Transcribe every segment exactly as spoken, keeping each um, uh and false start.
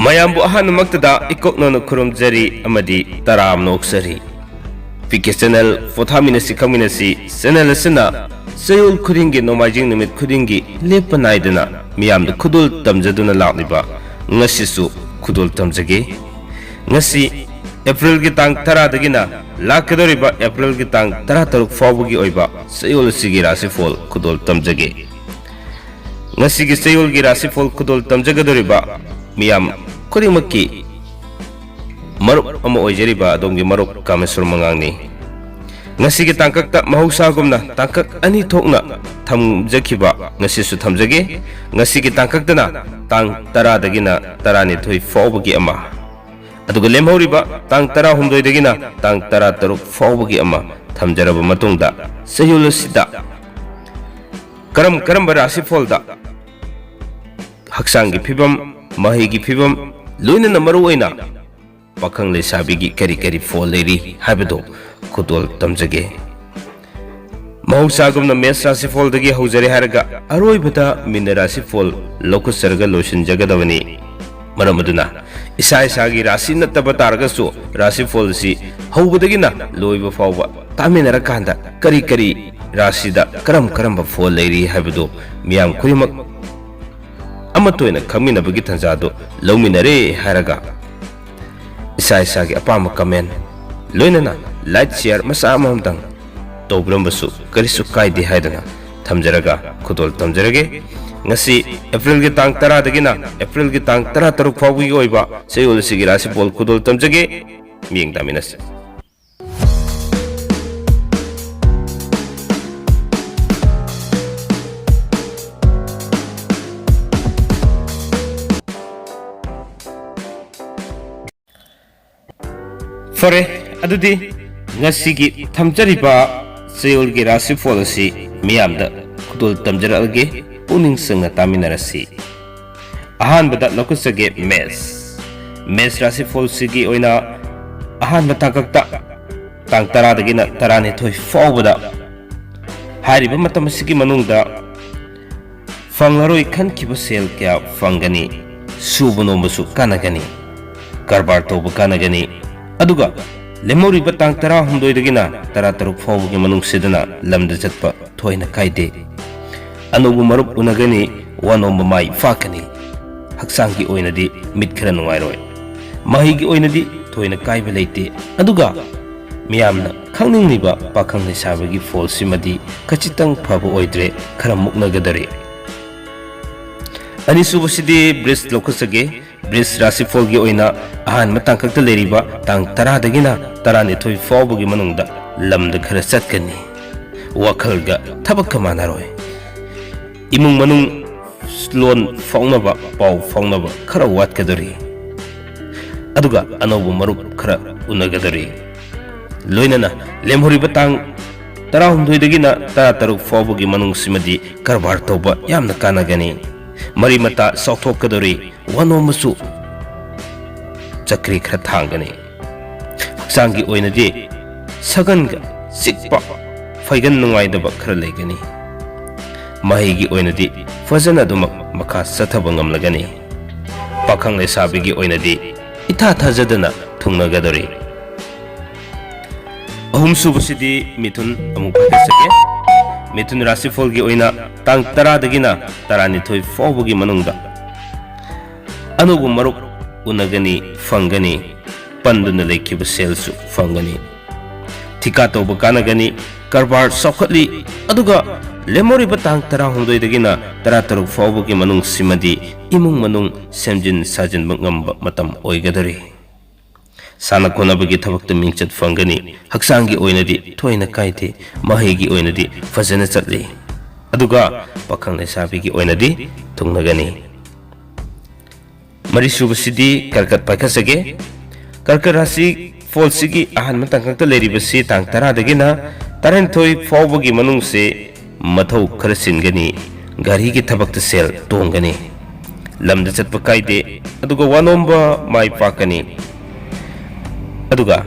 ꯃꯌꯥꯝꯕꯨ ꯑꯍꯥꯟꯕꯃꯛꯇꯗ ꯏꯀꯣꯛꯅꯅ ꯈꯨꯔꯨꯝꯖꯔꯤ ꯑꯃꯗꯤ ꯇꯔꯥꯝꯅ ꯑꯣꯛꯆꯔꯤ꯫ ꯄꯤ ꯀꯦ ꯆꯦꯅꯦꯜ ꯄꯣꯊꯥꯃꯤꯟꯅꯁꯤ ꯈꯪꯃꯤꯟꯅꯁꯤ ꯆꯦꯅꯦꯜ ꯑꯁꯤꯅ ꯆꯌꯣꯜ ꯈꯨꯗꯤꯡꯒꯤ ꯅꯣꯡꯃꯥꯏꯖꯤꯡ ꯅꯨꯃꯤꯠ ꯈꯨꯗꯤꯡꯒꯤ ꯂꯦꯞꯄ ꯅꯥꯏꯗꯅ ꯃꯤꯌꯥꯝꯗ ꯈꯨꯗꯣꯜ ꯇꯝꯖꯗꯨꯅ ꯂꯥꯛꯂꯤꯕ ꯉꯁꯤꯁꯨ ꯈꯨꯗꯣꯜ ꯇꯝꯖꯒꯦ꯫ ꯉꯁꯤ ꯑꯦꯄ꯭ꯔꯤꯜꯒꯤ ꯇꯥꯡ ꯇꯔꯥꯗꯒꯤꯅ ꯂꯥꯛꯀꯗꯧꯔꯤꯕ ꯑꯦꯄ꯭ꯔꯤꯜꯒꯤ ꯇꯥꯡ ꯇꯔꯥꯇꯔꯨꯛ ꯐꯥꯎꯕꯒꯤ ꯑꯣꯏꯕ ꯆꯌꯣꯜ ꯑꯁꯤꯒꯤ ꯔꯥꯁꯤꯐꯣꯜ ꯈꯨꯗꯣꯜ ꯇꯝꯖꯒꯦ꯫ ꯉꯁꯤꯒꯤ ꯆꯌꯣꯜꯒꯤ ꯔꯥꯁꯤꯐꯣꯜ ꯈꯨꯗꯣꯜ ꯇꯝꯖꯒꯗꯧꯔꯤꯕ ꯃꯤꯌꯥꯝ ꯈꯨꯗꯤꯡꯃꯛꯀꯤ ꯃꯔꯨꯞ ꯑꯃ ꯑꯣꯏꯖꯔꯤꯕ ꯑꯗꯣꯝꯒꯤ ꯃꯔꯨꯞ ꯀꯥꯃꯦꯁꯣꯔ ꯃꯉꯥꯡꯅꯤ꯫ ꯉꯁꯤꯒꯤ ꯇꯥꯡꯀꯛꯇ ꯃꯍꯧꯁꯥꯒꯨꯝꯅ ꯇꯥꯡꯀꯛ ꯑꯅꯤ ꯊꯣꯛꯅ ꯊꯝꯖꯈꯤꯕ ꯉꯁꯤꯁꯨ ꯊꯝꯖꯒꯦ꯫ ꯉꯁꯤꯒꯤ ꯇꯥꯡꯀꯛꯇꯅ ꯇꯥꯡ ꯇꯔꯥꯗꯒꯤꯅ ꯇꯔꯥꯅꯤꯊꯣꯏ ꯐꯥꯎꯕꯒꯤ ꯑꯃ, ꯑꯗꯨꯒ ꯂꯦꯝꯍꯧꯔꯤꯕ ꯇꯥꯡ ꯇꯔꯥꯍꯨꯝꯗꯣꯏꯗꯒꯤꯅ ꯇꯥꯡ ꯇꯔꯥꯇꯔꯨꯛ ꯐꯥꯎꯕꯒꯤ ꯑꯃ ꯊꯝꯖꯔꯕ ꯃꯇꯨꯡꯗ, ꯆꯌꯣꯜ ꯑꯁꯤꯗ ꯀꯔꯝ ꯀꯔꯝꯕ ꯔꯥꯁꯤꯐꯣꯜꯗ ꯍꯛꯆꯥꯡꯒꯤ ꯐꯤꯕꯝ, ꯃꯍꯩꯒꯤ ꯐꯤꯕꯝ, ꯂꯣꯏꯅꯅ ꯃꯔꯨꯑꯣꯏꯅ ꯄꯥꯈꯪ ꯂꯩꯁꯥꯕꯤꯒꯤ ꯀꯔꯤ ꯀꯔꯤ ꯐꯣꯜ ꯂꯩꯔꯤ ꯍꯥꯏꯕꯗꯨ ꯈꯨꯗꯣꯜ ꯇꯝꯖꯒꯦ꯫ ꯃꯍꯧꯁꯥꯒꯨꯝꯅ ꯃꯦꯁ ꯔꯥꯁꯤꯐꯣꯜꯗꯒꯤ ꯍꯧꯖꯔꯦ ꯍꯥꯏꯔꯒ ꯑꯔꯣꯏꯕꯗ ꯃꯤꯅ ꯔꯥꯁꯤꯐꯣꯜ ꯂꯧꯈꯠꯆꯔꯒ ꯂꯣꯏꯁꯤꯟꯖꯒꯗꯕꯅꯤ꯫ ꯃꯔꯝ ꯑꯗꯨꯅ ꯏꯁꯥ ꯏꯁꯥꯒꯤ ꯔꯥꯁꯤ ꯅꯠꯇꯕ ꯇꯥꯔꯒꯁꯨ ꯔꯥꯁꯤꯐꯣꯜ ꯑꯁꯤ ꯍꯧꯕꯗꯒꯤꯅ ꯂꯣꯏꯕ ꯐꯥꯎꯕ ꯇꯥꯃꯤꯟꯅꯔꯀꯥꯟꯗ ꯀꯔꯤ ꯀꯔꯤ ꯔꯥꯁꯤꯗ ꯀꯔꯝ ꯀꯔꯝꯕ ꯐꯣꯜ ꯂꯩꯔꯤ ꯍꯥꯏꯕꯗꯨ ꯃꯤꯌꯥꯝ ꯈꯨꯗꯤꯡꯃꯛ ꯑꯃꯠꯇ ꯑꯣꯏꯅ ꯈꯪꯃꯤꯟꯅꯕꯒꯤ ꯇꯥꯟꯖꯥꯗꯨ ꯂꯧꯃꯤꯟꯅꯔꯦ ꯍꯥꯏꯔꯒ ꯏꯁꯥ ꯏꯁꯥꯒꯤ ꯑꯄꯥꯝꯕ ꯀꯃꯦꯟ ꯂꯣꯏꯅꯅ ꯂꯥꯏꯛ ꯁꯤꯌꯥꯔ ꯃꯆꯥ ꯑꯃꯃꯝꯇꯪ ꯇꯧꯕꯤꯔꯝꯕꯁꯨ ꯀꯔꯤꯁꯨ ꯀꯥꯏꯗꯦ ꯍꯥꯏꯗꯨꯅ ꯊꯝꯖꯔꯒ ꯈꯨꯗꯣꯜ ꯇꯝꯖꯔꯒꯦ꯫ ꯉꯁꯤ ꯑꯦꯄ꯭ꯔꯤꯜꯒꯤ ꯇꯥꯡ ꯇꯔꯥꯗꯒꯤꯅ ꯑꯦꯄ꯭ꯔꯤꯜꯒꯤ ꯇꯥꯡ ꯇꯔꯥꯇꯔꯨꯛ ꯐꯥꯎꯕꯒꯤ ꯑꯣꯏꯕ ꯆꯌꯣꯜ ꯑꯁꯤꯒꯤ ꯔꯥꯁꯤꯐꯣꯜ ꯈꯨꯗꯣꯜ ꯇꯝꯖꯒꯦ꯫ ꯃꯤꯠꯌꯦꯡ ꯇꯥꯃꯤꯟꯅꯁꯤ꯫ ꯐꯔꯦ, ꯑꯗꯨꯗꯤ ꯉꯁꯤꯒꯤ ꯊꯝꯖꯔꯤꯕ ꯆꯌꯣꯜꯒꯤ ꯔꯥꯁꯤꯐꯣꯜ ꯑꯁꯤ ꯃꯤꯌꯥꯝꯗ ꯈꯨꯗꯣꯜ ꯇꯝꯖꯔꯛꯑꯒꯦ, ꯄꯨꯛꯅꯤꯡ ꯆꯪꯅ ꯇꯥꯃꯤꯟꯅꯔꯁꯤ꯫ ꯑꯍꯥꯟꯕꯗ ꯂꯧꯈꯠꯆꯒꯦ ꯃꯦꯁ꯫ ꯃꯦꯁ ꯔꯥꯁꯤꯐꯣꯜꯁꯤꯒꯤ ꯑꯣꯏꯅ ꯑꯍꯥꯟꯕ ꯇꯥꯡꯀꯛꯇ ꯇꯥꯡ ꯇꯔꯥꯗꯒꯤꯅ ꯇꯔꯥꯅꯤꯊꯣꯏ ꯐꯥꯎꯕꯗ ꯍꯥꯏꯔꯤꯕ ꯃꯇꯝ ꯑꯁꯤꯒꯤ ꯃꯅꯨꯡꯗ ꯐꯪꯂꯔꯣꯏ ꯈꯟꯈꯤꯕ ꯁꯦꯜ ꯀꯌꯥ ꯐꯪꯒꯅꯤ꯫ ꯁꯨꯕ ꯅꯣꯝꯕꯁꯨ ꯀꯥꯟꯅꯒꯅꯤ, ꯀꯔꯕꯥꯔ ꯇꯧꯕ ꯀꯥꯟꯅꯒꯅꯤ꯫ ꯑꯗꯨꯒ ꯂꯦꯝꯍꯧꯔꯤꯕ ꯇꯥꯡ ꯇꯔꯥꯍꯨꯝꯗꯣꯏꯗꯒꯤꯅ ꯇꯔꯥꯇꯔꯨꯛ ꯐꯥꯎꯕꯒꯤ ꯃꯅꯨꯡꯁꯤꯗꯅ ꯂꯝꯗ ꯆꯠꯄ ꯊꯣꯏꯅ ꯀꯥꯏꯗꯦ꯫ ꯑꯅꯧꯕ ꯃꯔꯨꯞ ꯎꯅꯒꯅꯤ, ꯋꯥ ꯅꯣꯝꯕ ꯃꯥꯏ ꯄꯥꯛꯀꯅꯤ꯫ ꯍꯛꯆꯥꯡꯒꯤ ꯑꯣꯏꯅꯗꯤ ꯃꯤꯠ ꯈꯔ ꯅꯨꯡꯉꯥꯏꯔꯣꯏ꯫ ꯃꯍꯩꯒꯤ ꯑꯣꯏꯅꯗꯤ ꯊꯣꯏꯅ ꯀꯥꯏꯕ ꯂꯩꯇꯦ꯫ ꯑꯗꯨꯒ ꯃꯤꯌꯥꯝꯅ ꯈꯪꯅꯤꯡꯂꯤꯕ ꯄꯥꯈꯪ ꯂꯩꯁꯥꯕꯤꯒꯤ ꯐꯣꯜꯁꯤꯃꯗꯤ ꯈꯖꯤꯛꯇꯪ ꯐꯕ ꯑꯣꯏꯗ꯭ꯔꯦ, ꯈꯔ ꯃꯨꯛꯅꯒꯗꯧꯔꯤ꯫ ꯑꯅꯤꯁꯨꯕꯁꯤꯗꯤ ꯕ꯭ꯔꯤꯖ ꯂꯧꯈꯠꯆꯒꯦ꯫ ꯕ꯭ꯔꯤꯖ ꯔꯥꯁꯤꯐꯣꯜꯒꯤ ꯑꯣꯏꯅ ꯑꯍꯥꯟꯕ ꯇꯥꯡꯀꯛꯇ ꯂꯩꯔꯤꯕ ꯇꯥꯡ ꯇꯔꯥꯗꯒꯤꯅ ꯇꯔꯥꯅꯤꯊꯣꯏ ꯐꯥꯎꯕꯒꯤ ꯃꯅꯨꯡꯗ ꯂꯝꯗ ꯈꯔ ꯆꯠꯀꯅꯤ꯫ ꯋꯥꯈꯜꯒ ꯊꯕꯛꯀ ꯃꯥꯟꯅꯔꯣꯏ꯫ ꯏꯃꯨꯡ ꯃꯅꯨꯡ ꯂꯣꯟ ꯐꯥꯎꯅꯕ, ꯄꯥꯎ ꯐꯥꯎꯅꯕ ꯈꯔ ꯋꯥꯠꯀꯗꯧꯔꯤ꯫ ꯑꯗꯨꯒ ꯑꯅꯧꯕ ꯃꯔꯨꯞ ꯈꯔ ꯎꯅꯒꯗꯧꯔꯤ꯫ ꯂꯣꯏꯅꯅ ꯂꯦꯝꯍꯧꯔꯤꯕ ꯇꯥꯡ ꯇꯔꯥꯍꯨꯝꯗꯣꯏꯗꯒꯤꯅ ꯇꯔꯥꯇꯔꯨꯛ ꯐꯥꯎꯕꯒꯤ ꯃꯅꯨꯡꯁꯤꯃꯗꯤ ꯀꯔꯕꯥꯔ ꯇꯧꯕ ꯌꯥꯝꯅ ꯀꯥꯟꯅꯒꯅꯤ꯫ ꯃꯔꯤ ꯃꯇꯥ ꯆꯥꯎꯊꯣꯛꯀꯗꯧꯔꯤ, ꯋꯥ ꯅꯣꯝꯕꯁꯨ ꯆꯀ꯭ꯔꯤ ꯈꯔ ꯊꯥꯡꯒꯅꯤ꯫ ꯍꯛꯆꯥꯡꯒꯤ ꯑꯣꯏꯅꯗꯤ ꯁꯒꯟꯒ ꯆꯤꯛꯄ, ꯐꯩꯒꯟ ꯅꯨꯡꯉꯥꯏꯇꯕ ꯈꯔ ꯂꯩꯒꯅꯤ꯫ ꯃꯍꯩꯒꯤ ꯑꯣꯏꯅꯗꯤ ꯐꯖꯅ ꯑꯗꯨꯃꯛ ꯃꯈꯥ ꯆꯠꯊꯕ ꯉꯝꯂꯒꯅꯤ꯫ ꯄꯥꯈꯪ ꯂꯩꯁꯥꯕꯤꯒꯤ ꯑꯣꯏꯅꯗꯤ ꯏꯊꯥ ꯊꯥꯖꯗꯅ ꯊꯨꯡꯅꯒꯗꯧꯔꯤ꯫ ꯑꯍꯨꯝꯁꯨꯕꯁꯤꯗꯤ ꯃꯤꯊꯨꯟ ꯑꯃꯨꯛ ꯄꯥꯏꯈꯠꯆꯒꯦ꯫ ꯃꯤꯊꯨꯟ ꯔꯥꯁꯤꯐꯣꯜꯒꯤ ꯑꯣꯏꯅ ꯇꯥꯡ ꯇꯔꯥꯗꯒꯤꯅ ꯇꯔꯥꯅꯤꯊꯣꯏ ꯐꯥꯎꯕꯒꯤ ꯃꯅꯨꯡꯗ ꯑꯅꯧꯕ ꯃꯔꯨꯞ ꯎꯅꯒꯅꯤ, ꯐꯪꯒꯅꯤ, ꯄꯟꯗꯨꯅ ꯂꯩꯈꯤꯕ ꯁꯦꯜꯁꯨ ꯐꯪꯒꯅꯤ꯫ ꯊꯤꯀꯥ ꯇꯧꯕ ꯀꯥꯟꯅꯒꯅꯤ, ꯀꯔꯕꯥꯔ ꯆꯥꯎꯈꯠꯂꯤ꯫ ꯑꯗꯨꯒ ꯂꯦꯝꯍꯧꯔꯤꯕ ꯇꯥꯡ ꯇꯔꯥꯍꯨꯝꯗꯣꯏꯗꯒꯤꯅ ꯇꯔꯥꯇꯔꯨꯛ ꯐꯥꯎꯕꯒꯤ ꯃꯅꯨꯡꯁꯤꯃꯗꯤ ꯏꯃꯨꯡ ꯃꯅꯨꯡ ꯁꯦꯝꯖꯤꯟ ꯁꯥꯖꯤꯟꯕ ꯉꯝꯕ ꯃꯇꯝ ꯑꯣꯏꯒꯗꯧꯔꯤ꯫ ꯁꯥꯟꯅ ꯈꯣꯠꯅꯕꯒꯤ ꯊꯕꯛꯇ ꯃꯤꯡꯆꯠ ꯐꯪꯒꯅꯤ꯫ ꯍꯛꯆꯥꯡꯒꯤ ꯑꯣꯏꯅꯗꯤ ꯊꯣꯏꯅ ꯀꯥꯏꯗꯦ, ꯃꯍꯩꯒꯤ ꯑꯣꯏꯅꯗꯤ ꯐꯖꯅ ꯆꯠꯂꯤ꯫ ꯑꯗꯨꯒ ꯄꯥꯈꯪ ꯂꯩꯁꯥꯕꯤꯒꯤ ꯑꯣꯏꯅꯗꯤ ꯊꯨꯡꯅꯒꯅꯤ꯫ ꯃꯔꯤꯁꯨꯕꯁꯤꯗꯤ ꯀꯔꯀꯠ ꯄꯥꯏꯈꯠꯆꯒꯦ꯫ ꯀꯔꯀꯠ ꯔꯥꯁꯤ ꯐꯣꯜꯁꯤꯒꯤ ꯑꯍꯥꯟꯕ ꯇꯥꯡꯀꯛꯇ ꯂꯩꯔꯤꯕꯁꯤ ꯇꯥꯡ ꯇꯔꯥꯗꯒꯤꯅ ꯇꯔꯥꯅꯤꯊꯣꯏ ꯐꯥꯎꯕꯒꯤ ꯃꯅꯨꯡꯁꯦ ꯃꯊꯧ ꯈꯔ ꯆꯤꯟꯒꯅꯤ, ꯒꯥꯔꯤꯒꯤ ꯊꯕꯛꯇ ꯁꯦꯜ ꯇꯣꯡꯒꯅꯤ, ꯂꯝꯗ ꯆꯠꯄ ꯀꯥꯏꯗꯦ, ꯑꯗꯨꯒ ꯋꯥꯅꯣꯝꯕ ꯃꯥꯏ ꯄꯥꯛꯀꯅꯤ꯫ ꯑꯗꯨꯒ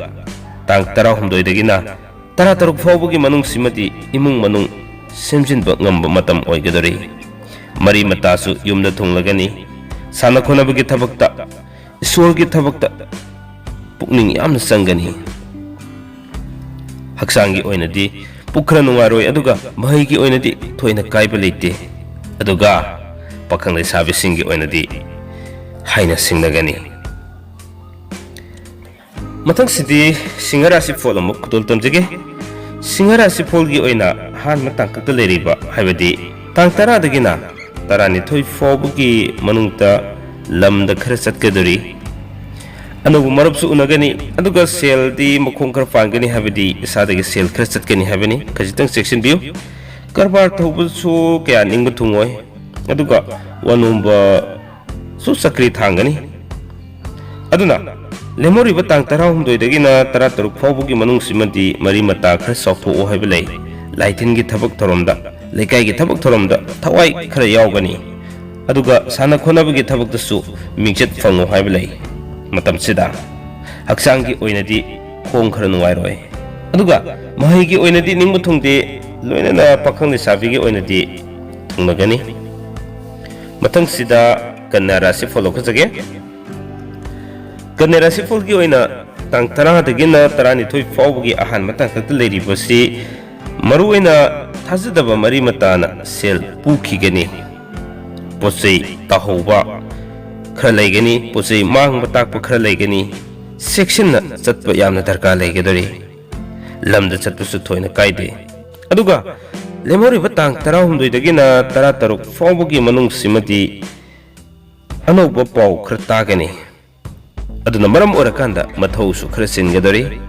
ꯇꯥꯡ ꯇꯔꯥꯍꯨꯝꯗꯣꯏꯗꯒꯤꯅ ꯇꯔꯥꯇꯔꯨꯛ ꯐꯥꯎꯕꯒꯤ ꯃꯅꯨꯡꯁꯤꯃꯗꯤ ꯏꯃꯨꯡ ꯃꯅꯨꯡ ꯁꯦꯝꯖꯤꯟꯕ ꯉꯝꯕ ꯃꯇꯝ ꯑꯣꯏꯒꯗꯧꯔꯤ꯫ ꯃꯔꯤ ꯃꯇꯥꯁꯨ ꯌꯨꯝꯗ ꯊꯨꯡꯂꯒꯅꯤ꯫ ꯁꯥꯟꯅ ꯈꯣꯠꯅꯕꯒꯤ ꯊꯕꯛꯇ, ꯏꯁꯣꯔꯒꯤ ꯊꯕꯛꯇ ꯄꯨꯛꯅꯤꯡ ꯌꯥꯝꯅ ꯆꯪꯒꯅꯤ꯫ ꯍꯛꯆꯥꯡꯒꯤ ꯑꯣꯏꯅꯗꯤ ꯄꯨꯛ ꯈꯔ ꯅꯨꯡꯉꯥꯏꯔꯣꯏ, ꯑꯗꯨꯒ ꯃꯍꯩꯒꯤ ꯑꯣꯏꯅꯗꯤ ꯊꯣꯏꯅ ꯀꯥꯏꯕ ꯂꯩꯇꯦ꯫ ꯑꯗꯨꯒ ꯄꯥꯈꯪ ꯂꯩꯁꯥꯕꯤꯁꯤꯡꯒꯤ ꯑꯣꯏꯅꯗꯤ ꯍꯥꯏꯅ ꯁꯤꯡꯅꯒꯅꯤ꯫ ꯃꯊꯪꯁꯤꯗꯤ ꯁꯤꯡꯍ ꯔꯥꯁꯤ ꯐꯣꯜ ꯑꯃꯨꯛ ꯈꯨꯗꯣꯜ ꯇꯝꯖꯒꯦ꯫ ꯁꯤꯡꯍ ꯔꯥꯁꯤ ꯐꯣꯜꯒꯤ ꯑꯣꯏꯅ ꯑꯍꯥꯟꯕ ꯇꯥꯡꯀꯛꯇ ꯂꯩꯔꯤꯕ, ꯍꯥꯏꯕꯗꯤ ꯇꯥꯡ ꯇꯔꯥꯗꯒꯤꯅ ꯇꯔꯥꯅꯤꯊꯣꯏ ꯐꯥꯎꯕꯒꯤ ꯃꯅꯨꯡꯗ ꯂꯝꯗ ꯈꯔ ꯆꯠꯀꯗꯧꯔꯤ꯫ ꯑꯅꯧꯕ ꯃꯔꯨꯞꯁꯨ ꯎꯅꯒꯅꯤ, ꯑꯗꯨꯒ ꯁꯦꯜꯗꯤ ꯃꯈꯣꯡ ꯈꯔ ꯄꯥꯟꯒꯅꯤ, ꯍꯥꯏꯕꯗꯤ ꯏꯁꯥꯗꯒꯤ ꯁꯦꯜ ꯈꯔ ꯆꯠꯀꯅꯤ ꯍꯥꯏꯕꯅꯤ꯫ ꯈꯖꯤꯛꯇꯪ ꯆꯦꯛꯁꯤꯟꯕꯤꯌꯨ꯫ ꯀꯔꯕꯥꯔ ꯇꯧꯕꯁꯨ ꯀꯌꯥ ꯅꯤꯡꯕ ꯊꯨꯡꯉꯣꯏ, ꯑꯗꯨꯒ ꯋꯥ ꯅꯣꯝꯕꯁꯨ ꯆꯀ꯭ꯔꯤ ꯊꯥꯡꯒꯅꯤ꯫ ꯑꯗꯨꯅ ꯂꯦꯝꯍꯧꯔꯤꯕ ꯇꯥꯡ ꯇꯔꯥꯍꯨꯝꯗꯣꯏꯗꯒꯤꯅ ꯇꯔꯥꯇꯔꯨꯛ ꯐꯥꯎꯕꯒꯤ ꯃꯅꯨꯡꯁꯤꯃꯗꯤ ꯃꯔꯤ ꯃꯇꯥ ꯈꯔ ꯆꯥꯎꯊꯣꯛꯑꯣ ꯍꯥꯏꯕ ꯂꯩ꯫ ꯂꯥꯏꯊꯤꯟꯒꯤ ꯊꯕꯛ ꯊꯧꯔꯝꯗ, ꯂꯩꯀꯥꯏꯒꯤ ꯊꯕꯛ ꯊꯧꯔꯝꯗ ꯊꯋꯥꯏ ꯈꯔ ꯌꯥꯎꯒꯅꯤ꯫ ꯑꯗꯨꯒ ꯁꯥꯟꯅ ꯈꯣꯠꯅꯕꯒꯤ ꯊꯕꯛꯇꯁꯨ ꯃꯤꯡꯆꯠ ꯐꯪꯉꯨ ꯍꯥꯏꯕ ꯂꯩ꯫ ꯃꯇꯝꯁꯤꯗ ꯍꯛꯆꯥꯡꯒꯤ ꯑꯣꯏꯅꯗꯤ ꯈꯣꯡ ꯈꯔ ꯅꯨꯡꯉꯥꯏꯔꯣꯏ꯫ ꯑꯗꯨꯒ ꯃꯍꯩꯒꯤ ꯑꯣꯏꯅꯗꯤ ꯅꯤꯡꯕ ꯊꯨꯡꯗꯦ, ꯂꯣꯏꯅꯅ ꯄꯥꯈꯪ ꯂꯩꯁꯥꯕꯤꯒꯤ ꯑꯣꯏꯅꯗꯤ ꯊꯨꯡꯅꯒꯅꯤ꯫ ꯃꯊꯪꯁꯤꯗ ꯀꯟꯌꯥ ꯔꯥꯁꯤꯐꯣꯜ ꯂꯧꯈꯠꯆꯒꯦ꯫ ꯀꯟꯌꯥ ꯔꯥꯁꯤꯐꯣꯜꯒꯤ ꯑꯣꯏꯅ ꯇꯥꯡ ꯇꯔꯥꯗꯒꯤꯅ ꯇꯔꯥꯅꯤꯊꯣꯏ ꯐꯥꯎꯕꯒꯤ ꯑꯍꯥꯟꯕ ꯇꯥꯡꯀꯛꯇ ꯂꯩꯔꯤꯕꯁꯤ ꯃꯔꯨꯑꯣꯏꯅ ꯊꯥꯖꯗꯕ ꯃꯔꯤ ꯃꯇꯥꯅ ꯁꯦꯜ ꯄꯨꯈꯤꯒꯅꯤ꯫ ꯄꯣꯠ ꯆꯩ ꯇꯥꯍꯧꯕ ꯈꯔ ꯂꯩꯒꯅꯤ, ꯄꯣꯠ ꯆꯩ ꯃꯥꯡꯕ ꯇꯥꯛꯄ ꯈꯔ ꯂꯩꯒꯅꯤ꯫ ꯆꯦꯛꯁꯤꯟꯅ ꯆꯠꯄ ꯌꯥꯝꯅ ꯗꯔꯀꯥꯔ ꯂꯩꯒꯗꯧꯔꯤ꯫ ꯂꯝꯗ ꯆꯠꯄꯁꯨ ꯊꯣꯏꯅ ꯀꯥꯏꯗꯦ꯫ ꯑꯗꯨꯒ ꯂꯦꯝꯍꯧꯔꯤꯕ ꯇꯥꯡ ꯇꯔꯥꯍꯨꯝꯗꯣꯏꯗꯒꯤꯅ ꯇꯔꯥꯇꯔꯨꯛ ꯐꯥꯎꯕꯒꯤ ꯃꯅꯨꯡꯁꯤꯃꯗꯤ ꯑꯅꯧꯕ ꯄꯥꯎ ꯈꯔ ꯇꯥꯒꯅꯤ꯫ ꯑꯗꯨꯅ ꯃꯔꯝ ꯑꯣꯏꯔꯀꯥꯟꯗ ꯃꯊꯧꯁꯨ ꯈꯔ ꯆꯤꯟꯒꯗꯧꯔꯤ꯫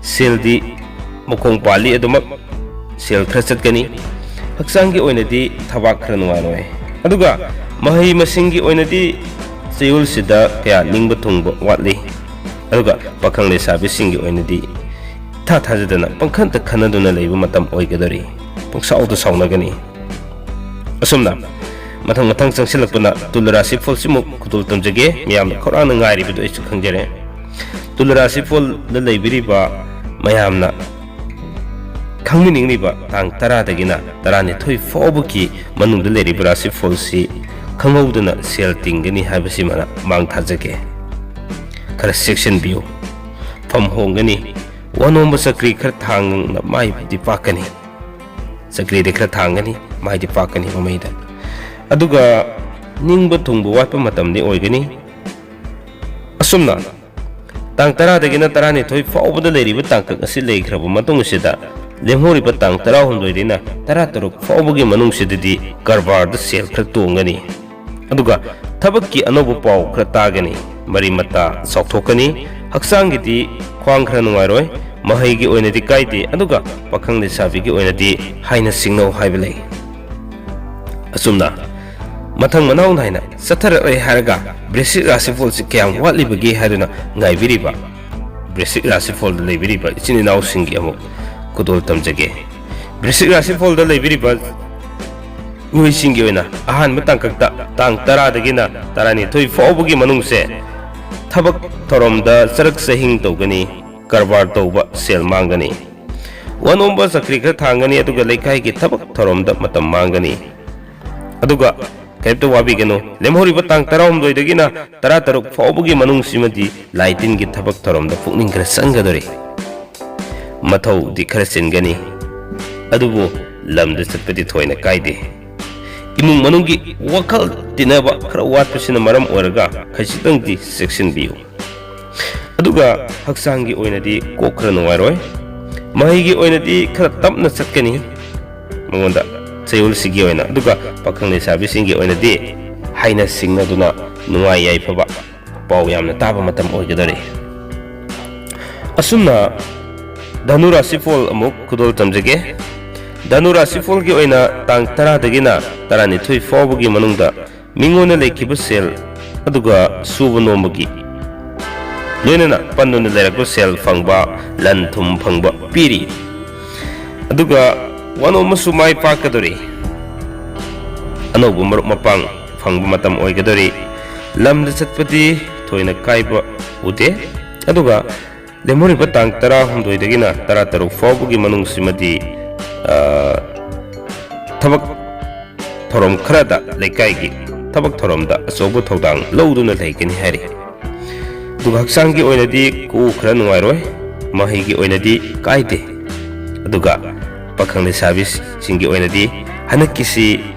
ꯁꯦꯜꯗꯤ ꯃꯈꯣꯡ ꯄꯥꯜꯂꯤ, ꯑꯗꯨꯃꯛ ꯁꯦꯜ ꯈꯔ ꯆꯠꯀꯅꯤ꯫ ꯍꯛꯆꯥꯡꯒꯤ ꯑꯣꯏꯅꯗꯤ ꯊꯕꯥꯛ ꯈꯔ ꯅꯨꯡꯉꯥꯏꯔꯣꯏ꯫ ꯑꯗꯨꯒ ꯃꯍꯩ ꯃꯁꯤꯡꯒꯤ ꯑꯣꯏꯅꯗꯤ ꯆꯌꯣꯜꯁꯤꯗ ꯀꯌꯥ ꯅꯤꯡꯕ ꯊꯨꯡꯕ ꯋꯥꯠꯂꯤ꯫ ꯑꯗꯨꯒ ꯄꯥꯈꯪ ꯂꯩꯁꯥꯕꯤꯁꯤꯡꯒꯤ ꯑꯣꯏꯅꯗꯤ ꯏꯊꯥ ꯊꯥꯖꯗꯅ ꯄꯪꯈꯟꯇ ꯈꯟꯅꯗꯨꯅ ꯂꯩꯕ ꯃꯇꯝ ꯑꯣꯏꯒꯗꯧꯔꯤ꯫ ꯄꯪꯁꯥꯎꯗ ꯁꯥꯎꯅꯒꯅꯤ꯫ ꯑꯁꯨꯝꯅ ꯃꯊꯪ ꯃꯊꯪ ꯆꯪꯁꯤꯜꯂꯛꯄꯅ ꯇꯨꯂ ꯔꯥꯁꯤꯐꯣꯜꯁꯤꯃꯨꯛ ꯈꯨꯗꯣꯜ ꯇꯝꯖꯒꯦ꯫ ꯃꯌꯥꯝꯅ ꯈꯧꯔꯥꯡꯅ ꯉꯥꯏꯔꯤꯕꯗꯨ ꯑꯩꯁꯨ ꯈꯪꯖꯔꯦ꯫ ꯇꯨꯂ ꯔꯥꯁꯤꯐꯣꯜꯗ ꯂꯩꯕꯤꯔꯤꯕ ꯃꯌꯥꯝꯅ ꯈꯪꯕꯤꯅꯤꯡꯂꯤꯕ ꯇꯥꯡ ꯇꯔꯥꯗꯒꯤꯅ ꯇꯔꯥꯅꯤꯊꯣꯏ ꯐꯥꯎꯕꯒꯤ ꯃꯅꯨꯡꯗ ꯂꯩꯔꯤꯕ ꯔꯥꯁꯤꯐꯣꯜꯁꯤ ꯈꯪꯍꯧꯗꯅ ꯁꯦꯜ ꯇꯤꯡꯒꯅꯤ ꯍꯥꯏꯕꯁꯤꯃꯅ ꯃꯥꯡ ꯊꯥꯖꯒꯦ꯫ ꯈꯔ ꯆꯦꯛꯁꯤꯟꯕꯤꯌꯨ꯫ ꯐꯝ ꯍꯣꯡꯒꯅꯤ꯫ ꯋꯥꯅꯣꯝꯕ ꯆꯀ꯭ꯔꯤ ꯈꯔ ꯊꯥꯡꯅ ꯃꯥꯏꯗꯤ ꯄꯥꯛꯀꯅꯤ꯫ ꯆꯀ꯭ꯔꯤꯗꯤ ꯈꯔ ꯊꯥꯡꯒꯅꯤ, ꯃꯥꯏꯗꯤ ꯄꯥꯛꯀꯅꯤ ꯃꯃꯩꯗ꯫ ꯑꯗꯨꯒ ꯅꯤꯡꯕ ꯊꯨꯡꯕ ꯋꯥꯠꯄ ꯃꯇꯝꯗꯤ ꯑꯣꯏꯒꯅꯤ꯫ ꯑꯁꯨꯝꯅ ꯇꯥꯡ ꯇꯔꯥꯗꯒꯤꯅ ꯇꯔꯥꯅꯤꯊꯣꯏ ꯐꯥꯎꯕꯗ ꯂꯩꯔꯤꯕ ꯇꯥꯡꯀꯛ ꯑꯁꯤ ꯂꯩꯈ꯭ꯔꯕ ꯃꯇꯨꯡ ꯑꯁꯤꯗ, ꯂꯦꯝꯍꯧꯔꯤꯕ ꯇꯥꯡ ꯇꯔꯥꯍꯨꯝꯗꯣꯏꯗꯩꯅ ꯇꯔꯥꯇꯔꯨꯛ ꯐꯥꯎꯕꯒꯤ ꯃꯅꯨꯡꯁꯤꯗꯗꯤ ꯀꯔꯕꯥꯔꯗ ꯁꯦꯜ ꯈꯔ ꯇꯣꯡꯒꯅꯤ꯫ ꯑꯗꯨꯒ ꯊꯕꯛꯀꯤ ꯑꯅꯧꯕ ꯄꯥꯎ ꯈꯔ ꯇꯥꯒꯅꯤ꯫ ꯃꯔꯤ ꯃꯇꯥ ꯆꯥꯎꯊꯣꯛꯀꯅꯤ꯫ ꯍꯛꯆꯥꯡꯒꯤꯗꯤ ꯈ꯭ꯋꯥꯡ ꯈꯔ ꯅꯨꯡꯉꯥꯏꯔꯣꯏ꯫ ꯃꯍꯩꯒꯤ ꯑꯣꯏꯅꯗꯤ ꯀꯥꯏꯗꯦ, ꯑꯗꯨꯒ ꯄꯥꯈꯪ ꯂꯩꯁꯥꯕꯤꯒꯤ ꯑꯣꯏꯅꯗꯤ ꯍꯥꯏꯅ ꯁꯤꯡꯅꯧ ꯍꯥꯏꯕ ꯂꯩ꯫ ꯑꯁꯨꯝꯅ ꯃꯊꯪ ꯃꯅꯥꯎ ꯅꯥꯏꯅ ꯆꯠꯊꯔꯛꯂꯦ ꯍꯥꯏꯔꯒ, ꯕ꯭ꯔꯤꯁꯤꯛ ꯔꯥꯁꯤꯐꯣꯜꯁꯤ ꯀꯌꯥꯝ ꯋꯥꯠꯂꯤꯕꯒꯦ ꯍꯥꯏꯗꯨꯅ ꯉꯥꯏꯕꯤꯔꯤꯕ ꯕ꯭ꯔꯤꯁꯤꯛ ꯔꯥꯁꯤꯐꯣꯜꯗ ꯂꯩꯕꯤꯔꯤꯕ ꯏꯆꯤꯟ ꯏꯅꯥꯎꯁꯤꯡꯒꯤ ꯑꯃꯨꯛ ꯈꯨꯗꯣꯜ ꯇꯝꯖꯒꯦ꯫ ꯕ꯭ꯔꯤꯁꯤꯛ ꯔꯥꯁꯤꯐꯣꯜꯗ ꯂꯩꯕꯤꯔꯤꯕ ꯃꯤꯑꯣꯏꯁꯤꯡꯒꯤ ꯑꯣꯏꯅ ꯑꯍꯥꯟꯕ ꯇꯥꯡꯀꯛꯇ ꯇꯥꯡ ꯇꯔꯥꯗꯒꯤꯅ ꯇꯔꯥꯅꯤꯊꯣꯏ ꯐꯥꯎꯕꯒꯤ ꯃꯅꯨꯡꯁꯦ ꯊꯕꯛ ꯊꯧꯔꯝꯗ ꯆꯔꯛ ꯆꯍꯤꯡ ꯇꯧꯒꯅꯤ, ꯀꯔꯕꯥꯔ ꯇꯧꯕ ꯁꯦꯜ ꯃꯥꯡꯒꯅꯤ꯫ ꯋꯥꯅꯣꯝꯕ ꯆꯀ꯭ꯔꯤ ꯈꯔ ꯊꯥꯡꯒꯅꯤ, ꯑꯗꯨꯒ ꯂꯩꯀꯥꯏꯒꯤ ꯊꯕꯛ ꯊꯧꯔꯝꯗ ꯃꯇꯝ ꯃꯥꯡꯒꯅꯤ꯫ ꯑꯗꯨꯒ ꯀꯔꯤꯝꯇ ꯋꯥꯕꯤꯒꯅꯨ, ꯂꯦꯝꯍꯧꯔꯤꯕ ꯇꯥꯡ ꯇꯔꯥꯍꯨꯝꯗꯣꯏꯗꯒꯤꯅ ꯇꯔꯥꯇꯔꯨꯛ ꯐꯥꯎꯕꯒꯤ ꯃꯅꯨꯡꯁꯤꯃꯗꯤ ꯂꯥꯏ ꯇꯤꯟꯒꯤ ꯊꯕꯛ ꯊꯧꯔꯝꯗ ꯄꯨꯛꯅꯤꯡ ꯈꯔ ꯆꯪꯒꯗꯣꯔꯤ꯫ ꯃꯊꯧꯗꯤ ꯈꯔ ꯆꯤꯟꯒꯅꯤ, ꯑꯗꯨꯕꯨ ꯂꯝꯗ ꯆꯠꯄꯗꯤ ꯊꯣꯏꯅ ꯀꯥꯏꯗꯦ꯫ ꯏꯃꯨꯡ ꯃꯅꯨꯡꯒꯤ ꯋꯥꯈꯜ ꯇꯤꯟꯅꯕ ꯈꯔ ꯋꯥꯠꯄꯁꯤꯅ ꯃꯔꯝ ꯑꯣꯏꯔꯒ ꯈꯖꯤꯛꯇꯪꯗꯤ ꯆꯦꯛꯁꯤꯟꯕꯤꯌꯨ꯫ ꯑꯗꯨꯒ ꯍꯛꯆꯥꯡꯒꯤ ꯑꯣꯏꯅꯗꯤ ꯀꯣꯛ ꯈꯔ ꯅꯨꯡꯉꯥꯏꯔꯣꯏ꯫ ꯃꯍꯩꯒꯤ ꯑꯣꯏꯅꯗꯤ ꯈꯔ ꯇꯞꯅ ꯆꯠꯀꯅꯤ ꯃꯉꯣꯟꯗ, ꯆꯌꯣꯜꯁꯤꯒꯤ ꯑꯣꯏꯅ꯫ ꯑꯗꯨꯒ ꯄꯥꯈꯪ ꯂꯩꯁꯥꯕꯤꯁꯤꯡꯒꯤ ꯑꯣꯏꯅꯗꯤ ꯍꯥꯏꯅ ꯁꯤꯡꯅꯗꯨꯅ ꯅꯨꯡꯉꯥꯏ ꯌꯥꯏꯐꯕ ꯄꯥꯎ ꯌꯥꯝꯅ ꯇꯥꯕ ꯃꯇꯝ ꯑꯣꯏꯒꯗꯧꯔꯤ꯫ ꯑꯁꯨꯝꯅ ꯙꯅꯨ ꯔꯥꯁꯤꯐꯣꯜ ꯑꯃꯨꯛ ꯈꯨꯗꯣꯜ ꯇꯝꯖꯒꯦ꯫ ꯙꯅꯨ ꯔꯥꯁꯤꯐꯣꯜꯒꯤ ꯑꯣꯏꯅ ꯇꯥꯡ ꯇꯔꯥꯗꯒꯤꯅ ꯇꯔꯥꯅꯤꯊꯣꯏ ꯐꯥꯎꯕꯒꯤ ꯃꯅꯨꯡꯗ ꯃꯤꯉꯣꯟꯗ ꯂꯩꯈꯤꯕ ꯁꯦꯜ, ꯑꯗꯨꯒ ꯁꯨꯕ ꯅꯣꯝꯕꯒꯤ ꯂꯣꯏꯅꯅ ꯄꯟꯗꯨꯅ ꯂꯩꯔꯛꯄ ꯁꯦꯜ ꯐꯪꯕ, ꯂꯟ ꯊꯨꯝ ꯐꯪꯕ ꯄꯤꯔꯤ꯫ ꯑꯗꯨꯒ ꯋꯥꯅꯣꯝ ꯑꯃꯁꯨ ꯃꯥꯏ ꯄꯥꯛꯀꯗꯧꯔꯤ꯫ ꯑꯅꯧꯕ ꯃꯔꯨꯞ ꯃꯄꯥꯡ ꯐꯪꯕ ꯃꯇꯝ ꯑꯣꯏꯒꯗꯧꯔꯤ꯫ ꯂꯝꯗ ꯆꯠꯄꯗꯤ ꯊꯣꯏꯅ ꯀꯥꯏꯕ ꯎꯗꯦ꯫ ꯑꯗꯨꯒ ꯂꯦꯝꯍꯧꯔꯤꯕ ꯇꯥꯡ ꯇꯔꯥꯍꯨꯝꯗꯣꯏꯗꯒꯤꯅ ꯇꯔꯥꯇꯔꯨꯛ ꯐꯥꯎꯕꯒꯤ ꯃꯅꯨꯡꯁꯤꯃꯗꯤ, ꯑ, ꯊꯕꯛ ꯊꯧꯔꯝ ꯈꯔꯗ, ꯂꯩꯀꯥꯏꯒꯤ ꯊꯕꯛ ꯊꯧꯔꯝꯗ ꯑꯆꯧꯕ ꯊꯧꯗꯥꯡ ꯂꯧꯗꯨꯅ ꯂꯩꯒꯅꯤ ꯍꯥꯏꯔꯤ꯫ ꯑꯗꯨꯒ ꯍꯛꯆꯥꯡꯒꯤ ꯑꯣꯏꯅꯗꯤ ꯀꯣꯛ ꯈꯔ ꯅꯨꯡꯉꯥꯏꯔꯣꯏ, ꯃꯍꯩꯒꯤ ꯑꯣꯏꯅꯗꯤ ꯀꯥꯏꯗꯦ꯫ ꯑꯗꯨꯒ ꯄꯥꯈꯪ ꯂꯩꯁꯥꯕꯤꯁꯤꯡꯒꯤ ꯑꯣꯏꯅꯗꯤ ꯍꯟꯗꯛꯀꯤꯁꯤ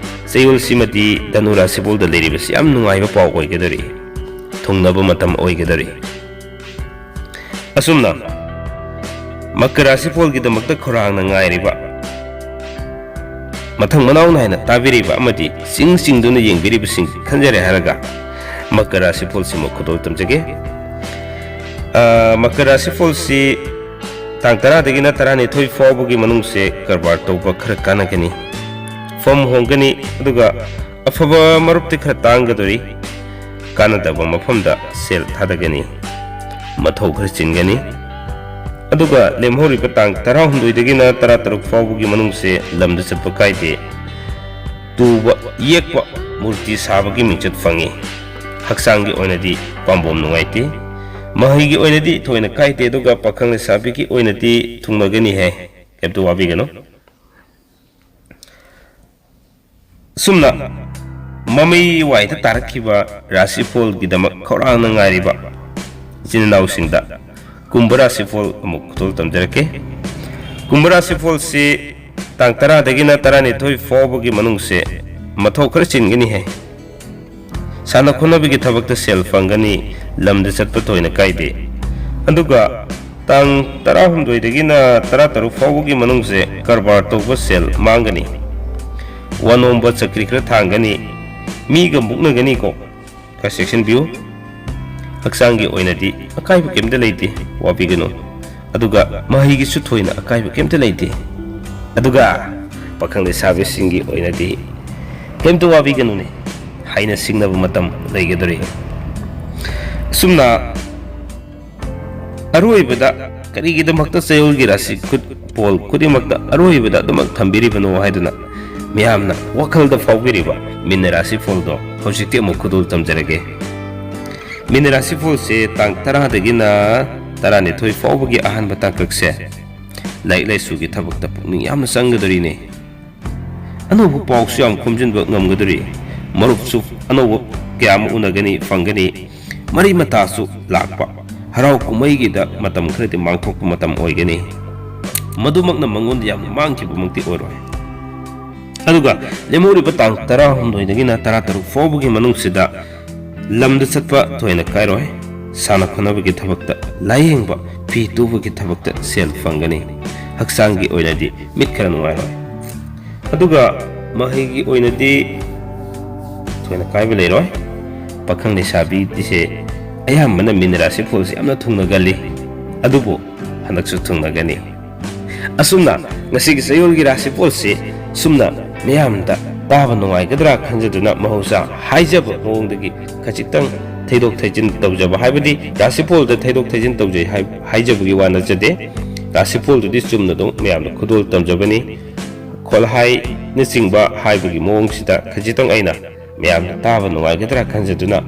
ꯆꯌꯣꯜꯁꯤꯃꯗꯤ ꯙꯅꯨ ꯔꯥꯁꯤꯐꯣꯜꯗ ꯂꯩꯔꯤꯕꯁꯤ ꯌꯥꯝ ꯅꯨꯡꯉꯥꯏꯕ ꯄꯥꯎ ꯑꯣꯏꯒꯗꯧꯔꯤ, ꯊꯨꯡꯅꯕ ꯃꯇꯝ ꯑꯣꯏꯒꯗꯧꯔꯤ꯫ ꯑꯁꯨꯝꯅ ꯃꯀꯔ ꯔꯥꯁꯤꯐꯣꯜꯒꯤꯗꯃꯛꯇ ꯈꯧꯔꯥꯡꯅ ꯉꯥꯏꯔꯤꯕ, ꯃꯊꯪ ꯃꯅꯥꯎ ꯅꯥꯏꯅ ꯇꯥꯕꯤꯔꯤꯕ ꯑꯃꯗꯤ ꯆꯤꯡ ꯆꯤꯡꯗꯨꯅ ꯌꯦꯡꯕꯤꯔꯤꯕꯁꯤꯡ ꯈꯟꯖꯔꯦ ꯍꯥꯏꯔꯒ ꯃꯀꯔ ꯔꯥꯁꯤꯐꯣꯜꯁꯤꯃ ꯈꯨꯗꯣꯜ ꯇꯝꯖꯒꯦ꯫ ꯑ, ꯃꯀꯔ ꯔꯥꯁꯤꯐꯣꯜꯁꯤ ꯇꯥꯡ ꯇꯔꯥꯗꯒꯤꯅ ꯇꯔꯥꯅꯤꯊꯣꯏ ꯐꯥꯎꯕꯒꯤ ꯃꯅꯨꯡꯁꯦ ꯀꯔꯕꯥꯔ ꯇꯧꯕ ꯈꯔ ꯀꯥꯟꯅꯒꯅꯤ, ꯐꯝ ꯍꯣꯡꯒꯅꯤ, ꯑꯗꯨꯒ ꯑꯐꯕ ꯃꯔꯨꯞꯇꯤ ꯈꯔ ꯇꯥꯡꯒꯗꯣꯔꯤ, ꯀꯥꯟꯅꯗꯕ ꯃꯐꯝꯗ ꯁꯦꯜ ꯊꯥꯗꯒꯅꯤ, ꯃꯊꯧ ꯈꯔ ꯆꯤꯟꯒꯅꯤ꯫ ꯑꯗꯨꯒ ꯂꯦꯝꯍꯧꯔꯤꯕ ꯇꯥꯡ ꯇꯔꯥꯍꯨꯝꯗꯣꯏꯗꯒꯤꯅ ꯇꯔꯥꯇꯔꯨꯛ ꯐꯥꯎꯕꯒꯤ ꯃꯅꯨꯡꯁꯦ ꯂꯝꯗ ꯆꯠꯄ ꯀꯥꯏꯗꯦ, ꯇꯨꯕ, ꯌꯦꯛꯄ, ꯃꯨꯔꯇꯤ ꯁꯥꯕꯒꯤ ꯃꯤꯡꯆꯠ ꯐꯪꯉꯤ꯫ ꯍꯛꯆꯥꯡꯒꯤ ꯑꯣꯏꯅꯗꯤ ꯄꯥꯝꯕꯣꯝ ꯅꯨꯡꯉꯥꯏꯇꯦ, ꯃꯍꯩꯒꯤ ꯑꯣꯏꯅꯗꯤ ꯊꯣꯏꯅ ꯀꯥꯏꯗꯦ, ꯑꯗꯨꯒ ꯄꯥꯈꯪ ꯂꯩꯁꯥꯕꯤꯒꯤ ꯑꯣꯏꯅꯗꯤ ꯊꯨꯡꯅꯒꯅꯤ ꯍꯥꯏ, ꯀꯩꯝꯇ ꯋꯥꯕꯤꯒꯅꯨ꯫ ꯑꯁꯨꯝꯅ ꯃꯃꯩ ꯋꯥꯏꯗ ꯇꯥꯔꯛꯈꯤꯕ ꯔꯥꯁꯤꯐꯣꯜꯒꯤꯗꯃꯛ ꯈꯧꯔꯥꯡꯅ ꯉꯥꯏꯔꯤꯕ ꯏꯆꯤꯟ ꯏꯅꯥꯎꯁꯤꯡꯗ ꯀꯨꯝꯚ ꯔꯥꯁꯤꯐꯣꯜ ꯑꯃꯨꯛ ꯈꯨꯗꯣꯜ ꯇꯝꯖꯔꯛꯀꯦ꯫ ꯀꯨꯝꯚ ꯔꯥꯁꯤꯐꯣꯜꯁꯤ ꯇꯥꯡ ꯇꯔꯥꯗꯒꯤꯅ ꯇꯔꯥꯅꯤꯊꯣꯏ ꯐꯥꯎꯕꯒꯤ ꯃꯅꯨꯡꯁꯦ ꯃꯊꯧ ꯈꯔ ꯆꯤꯟꯒꯅꯤ ꯍꯥꯏ꯫ ꯁꯥꯟꯅ ꯈꯣꯠꯅꯕꯒꯤ ꯊꯕꯛꯇ ꯁꯦꯜ ꯐꯪꯒꯅꯤ, ꯂꯝꯗ ꯆꯠꯄ ꯊꯣꯏꯅ ꯀꯥꯏꯗꯦ꯫ ꯑꯗꯨꯒ ꯇꯥꯡ ꯇꯔꯥꯍꯨꯝꯗꯣꯏꯗꯒꯤꯅ ꯇꯔꯥꯇꯔꯨꯛ ꯐꯥꯎꯕꯒꯤ ꯃꯅꯨꯡꯁꯦ ꯀꯔꯕꯥꯔ ꯇꯧꯕ ꯁꯦꯜ ꯃꯥꯡꯒꯅꯤ꯫ ꯋꯥꯅꯣꯝꯕ ꯆꯀ꯭ꯔꯤ ꯈꯔ ꯊꯥꯡꯒꯅꯤ, ꯃꯤꯒ ꯃꯨꯛꯅꯒꯅꯤꯀꯣ, ꯈꯔ ꯆꯦꯛꯁꯤꯟꯕꯤꯌꯨ꯫ ꯍꯛꯆꯥꯡꯒꯤ ꯑꯣꯏꯅꯗꯤ ꯑꯀꯥꯏꯕ ꯀꯩꯝꯇ ꯂꯩꯇꯦ, ꯋꯥꯕꯤꯒꯅꯨ꯫ ꯑꯗꯨꯒ ꯃꯍꯩꯒꯤꯁꯨ ꯊꯣꯏꯅ ꯑꯀꯥꯏꯕ ꯀꯩꯝꯇ ꯂꯩꯇꯦ꯫ ꯑꯗꯨꯒ ꯄꯥꯈꯪ ꯂꯩꯁꯥꯕꯤꯁꯤꯡꯒꯤ ꯑꯣꯏꯅꯗꯤ ꯀꯩꯝꯇ ꯋꯥꯕꯤꯒꯅꯨꯅꯦ, ꯍꯥꯏꯅ ꯁꯤꯡꯅꯕ ꯃꯇꯝ ꯂꯩꯒꯗꯧꯔꯤ꯫ ꯑꯁꯨꯝꯅ ꯑꯔꯣꯏꯕꯗ ꯀꯔꯤꯒꯤꯗꯃꯛꯇ ꯆꯌꯣꯜꯒꯤ ꯔꯥꯁꯤ ꯈꯨꯠ ꯄꯣꯜ ꯈꯨꯗꯤꯡꯃꯛꯇ ꯑꯔꯣꯏꯕꯗ ꯑꯗꯨꯃꯛ ꯊꯝꯕꯤꯔꯤꯕꯅꯣ ꯍꯥꯏꯗꯨꯅ ꯃꯤꯌꯥꯝꯅ ꯋꯥꯈꯜꯗ ꯐꯥꯎꯕꯤꯔꯤꯕ ꯃꯤꯟꯅ ꯔꯥꯁꯤꯐꯣꯜꯗꯣ ꯍꯧꯖꯤꯛꯇꯤ ꯑꯃꯨꯛ ꯈꯨꯗꯣꯜ ꯇꯝꯖꯔꯒꯦ꯫ ꯃꯤꯟꯅ ꯔꯥꯁꯤꯐꯣꯜꯁꯦ ꯇꯥꯡ ꯇꯔꯥꯗꯒꯤꯅ ꯇꯔꯥꯅꯤꯊꯣꯏ ꯐꯥꯎꯕꯒꯤ ꯑꯍꯥꯟꯕ ꯇꯥꯡꯀꯛꯁꯦ ꯂꯥꯏꯔꯤꯛ ꯂꯥꯏꯁꯨꯒꯤ ꯊꯕꯛꯇ ꯄꯨꯛꯅꯤꯡ ꯌꯥꯝꯅ ꯆꯪꯒꯗꯧꯔꯤꯅꯦ꯫ ꯑꯅꯧꯕ ꯄꯥꯎꯁꯨ ꯌꯥꯝ ꯈꯣꯝꯖꯤꯟꯕ ꯉꯝꯒꯗꯧꯔꯤ꯫ ꯃꯔꯨꯞꯁꯨ ꯑꯅꯧꯕ ꯀꯌꯥ ꯑꯃ ꯎꯅꯒꯅꯤ, ꯐꯪꯒꯅꯤ꯫ ꯃꯔꯤ ꯃꯇꯥꯁꯨ ꯂꯥꯛꯄ, ꯍꯔꯥꯎ ꯀꯨꯝꯍꯩꯒꯤꯗ ꯃꯇꯝ ꯈꯔꯗꯤ ꯃꯥꯡꯊꯣꯛꯄ ꯃꯇꯝ ꯑꯣꯏꯒꯅꯤ꯫ ꯃꯗꯨꯃꯛꯅ ꯃꯉꯣꯟꯗ ꯌꯥꯝꯅ ꯃꯥꯡꯈꯤꯕꯃꯛꯇꯤ ꯑꯣꯏꯔꯣꯏ꯫ ꯑꯗꯨꯒ ꯂꯦꯝꯍꯧꯔꯤꯕ ꯇꯥꯡ ꯇꯔꯥꯍꯨꯝꯗꯣꯏꯗꯒꯤꯅ ꯇꯔꯥꯇꯔꯨꯛ ꯐꯥꯎꯕꯒꯤ ꯃꯅꯨꯡꯁꯤꯗ ꯂꯝꯗ ꯆꯠꯄ ꯊꯣꯏꯅ ꯀꯥꯏꯔꯣꯏ꯫ ꯁꯥꯟꯅ ꯈꯣꯠꯅꯕꯒꯤ ꯊꯕꯛꯇ, ꯂꯥꯏꯌꯦꯡꯕ, ꯐꯤ ꯇꯨꯕꯒꯤ ꯊꯕꯛꯇ ꯁꯦꯜ ꯐꯪꯒꯅꯤ꯫ ꯍꯛꯆꯥꯡꯒꯤ ꯑꯣꯏꯅꯗꯤ ꯃꯤꯠ ꯈꯔ ꯅꯨꯡꯉꯥꯏꯔꯣꯏ꯫ ꯑꯗꯨꯒ ꯃꯍꯩꯒꯤ ꯑꯣꯏꯅꯗꯤ ꯊꯣꯏꯅ ꯀꯥꯏꯕ ꯂꯩꯔꯣꯏ꯫ ꯄꯥꯈꯪ ꯂꯩꯁꯥꯕꯤꯁꯦ ꯑꯌꯥꯝꯕꯅ ꯃꯤꯟ ꯔꯥꯁꯤꯐꯣꯜꯁꯦ ꯌꯥꯝꯅ ꯊꯨꯡꯅꯒꯜꯂꯤ, ꯑꯗꯨꯕꯨ ꯍꯟꯗꯛꯁꯨ ꯊꯨꯡꯅꯒꯅꯤ꯫ ꯑꯁꯨꯝꯅ ꯉꯁꯤꯒꯤ ꯆꯌꯣꯜꯒꯤ ꯔꯥꯁꯤꯐꯣꯜꯁꯤ ꯁꯨꯝꯅ ꯃꯤꯌꯥꯝꯗ ꯇꯥꯕ ꯅꯨꯡꯉꯥꯏꯒꯗ꯭ꯔꯥ ꯈꯟꯖꯗꯨꯅ ꯃꯍꯧꯁꯥ ꯍꯥꯏꯖꯕ ꯃꯑꯣꯡꯗꯒꯤ ꯈꯖꯤꯛꯇꯪ ꯊꯩꯗꯣꯛ ꯊꯩꯖꯤꯟ ꯇꯧꯖꯕ, ꯍꯥꯏꯕꯗꯤ ꯔꯥꯁꯤꯐꯣꯜꯗ ꯊꯩꯗꯣꯛ ꯊꯩꯖꯤꯟ ꯇꯧꯖꯩ ꯍꯥꯏ-, ꯍꯥꯏꯖꯕꯒꯤ ꯋꯥ ꯅꯠꯆꯗꯦ꯫ ꯔꯥꯁꯤꯐꯣꯜꯗꯨꯗꯤ ꯆꯨꯝꯅ ꯑꯗꯨꯝ ꯃꯌꯥꯝꯗ ꯈꯨꯗꯣꯜ ꯇꯝꯖꯕꯅꯤ꯫ ꯈꯣꯜꯍꯥꯏꯅꯆꯤꯡꯕ ꯍꯥꯏꯕꯒꯤ ꯃꯑꯣꯡꯁꯤꯗ ꯈꯖꯤꯛꯇꯪ ꯑꯩꯅ ꯃꯌꯥꯝꯅ ꯇꯥꯕ ꯅꯨꯡꯉꯥꯏꯒꯗ꯭ꯔꯥ ꯈꯟꯖꯗꯨꯅ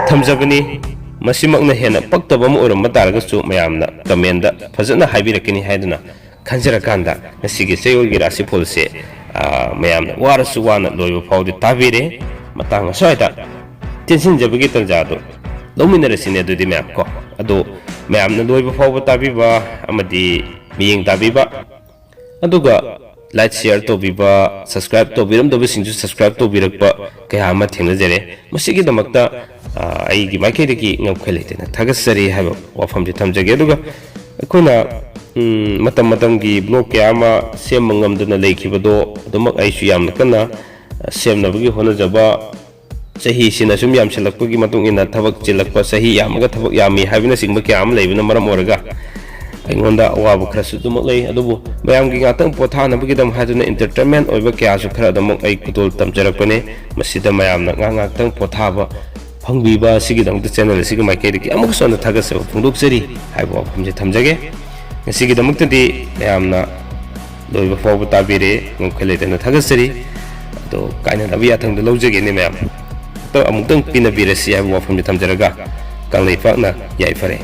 ꯊꯝꯖꯕꯅꯤ꯫ ꯃꯁꯤꯃꯛꯅ ꯍꯦꯟꯅ ꯄꯛꯇꯕ ꯑꯃ ꯑꯣꯏꯔꯝꯕ ꯇꯥꯔꯒꯁꯨ ꯃꯌꯥꯝꯅ ꯀꯃꯦꯟꯗ ꯐꯖꯅ ꯍꯥꯏꯕꯤꯔꯛꯀꯅꯤ ꯍꯥꯏꯗꯨꯅ ꯈꯟꯖꯔꯀꯥꯟꯗ ꯉꯁꯤꯒꯤ ꯆꯌꯣꯜꯒꯤ ꯔꯥꯁꯤꯐꯣꯜꯁꯦ, ꯑꯥ, ꯃꯌꯥꯝꯅ ꯋꯥꯔꯁꯨ ꯋꯥꯅ ꯂꯣꯏꯕ ꯐꯥꯎꯗꯤ ꯇꯥꯕꯤꯔꯦ꯫ ꯃꯇꯥꯡ ꯑꯁ꯭ꯋꯥꯏꯗ ꯇꯦꯟꯁꯤꯟꯖꯕꯒꯤ ꯇꯟꯖꯥꯗꯨ ꯂꯧꯃꯤꯟꯅꯔꯁꯤꯅꯦ ꯑꯗꯨꯗꯤ ꯃꯌꯥꯝ ꯀꯣ꯫ ꯑꯗꯣ ꯃꯌꯥꯝꯅ ꯂꯣꯏꯕ ꯐꯥꯎꯕ ꯇꯥꯕꯤꯕ ꯑꯃꯗꯤ ꯃꯤꯠꯌꯦꯡ ꯇꯥꯕꯤꯕ, ꯑꯗꯨꯒ like, share ꯇꯧꯕꯤꯕ, subscribe ꯇꯧꯕꯤꯔꯝꯗꯕꯁꯤꯡꯁꯨ subscribe ꯇꯧꯕꯤꯔꯛꯄ ꯀꯌꯥ ꯑꯃ ꯊꯦꯡꯅꯖꯔꯦ꯫ ꯃꯁꯤꯒꯤꯗꯃꯛꯇ, ꯑ, ꯑꯩꯒꯤ ꯃꯥꯏꯀꯩꯗꯒꯤ ꯉꯝꯈꯩ ꯂꯩꯇꯅ ꯊꯥꯒꯠꯆꯔꯤ ꯍꯥꯏꯕ ꯋꯥꯐꯝꯁꯤ ꯊꯝꯖꯒꯦ꯫ ꯑꯗꯨꯒ ꯑꯩꯈꯣꯏꯅ, ꯎꯝ, ꯃꯇꯝ ꯃꯇꯝꯒꯤ blog ꯀꯌꯥ ꯑꯃ ꯁꯦꯝꯕ ꯉꯝꯗꯅ ꯂꯩꯈꯤꯕꯗꯣ ꯑꯗꯨꯃꯛ ꯑꯩꯁꯨ ꯌꯥꯝꯅ ꯀꯟꯅ, ꯑ, ꯁꯦꯝꯅꯕꯒꯤ ꯍꯣꯠꯅꯖꯕ, ꯆꯍꯤꯁꯤꯅ ꯁꯨꯝ ꯌꯥꯝꯁꯤꯜꯂꯛꯄꯒꯤ ꯃꯇꯨꯡ ꯏꯟꯅ ꯊꯕꯛ ꯆꯤꯜꯂꯛꯄ, ꯆꯍꯤ ꯌꯥꯝꯃꯒ ꯊꯕꯛ ꯌꯥꯝꯃꯤ ꯍꯥꯏꯕꯅꯆꯤꯡꯕ ꯀꯌꯥ ꯑꯃ ꯂꯩꯕꯅ ꯃꯔꯝ ꯑꯣꯏꯔꯒ ꯑꯩꯉꯣꯟꯗ ꯑꯋꯥꯕ ꯈꯔꯁꯨ ꯑꯗꯨꯃꯛ ꯂꯩ꯫ ꯑꯗꯨꯕꯨ ꯃꯌꯥꯝꯒꯤ ꯉꯥꯛꯇꯪ ꯄꯣꯊꯥꯅꯕꯒꯤꯗꯃꯛ ꯍꯥꯏꯗꯨꯅ entertainment ꯑꯣꯏꯕ ꯀꯌꯥꯁꯨ ꯈꯔ ꯑꯗꯨꯃꯛ ꯑꯩ ꯈꯨꯗꯣꯜ ꯇꯝꯖꯔꯛꯄꯅꯦ꯫ ꯃꯁꯤꯗ ꯃꯌꯥꯝꯅ ꯉꯥꯏꯍꯥꯛ ꯉꯥꯏꯍꯥꯛꯇꯪ ꯄꯣꯊꯥꯕ ꯐꯪꯕꯤꯕ ꯑꯁꯤꯒꯤꯗꯃꯛꯇ channel ꯑꯁꯤꯒꯤ ꯃꯥꯏꯀꯩꯗꯒꯤ ꯑꯃꯨꯛꯀꯁꯨ ꯍꯟꯅ ꯊꯥꯒꯠꯆꯕ ꯐꯣꯡꯗꯣꯛꯆꯔꯤ ꯍꯥꯏꯕ ꯋꯥꯐꯝꯁꯦ ꯊꯝꯖꯒꯦ꯫ ꯉꯁꯤꯒꯤꯗꯃꯛꯇꯗꯤ ꯃꯌꯥꯝꯅ ꯂꯣꯏꯕ ꯐꯥꯎꯕ ꯇꯥꯕꯤꯔꯦ, ꯉꯝꯈꯩ ꯂꯩꯇꯅ ꯊꯥꯒꯠꯆꯔꯤ꯫ ꯑꯗꯣ ꯀꯥꯏꯅꯅꯕ ꯌꯥꯊꯪꯗ ꯂꯧꯖꯒꯦꯅꯦ ꯃꯌꯥꯝ꯫ ꯑꯗꯣ ꯑꯃꯨꯛꯇꯪ ꯄꯤꯅꯕꯤꯔꯁꯤ ꯍꯥꯏꯕ ꯋꯥꯐꯝꯁꯦ ꯊꯝꯖꯔꯒ ꯀꯪꯂꯩꯄꯥꯛꯅ ꯌꯥꯏꯐꯔꯦ꯫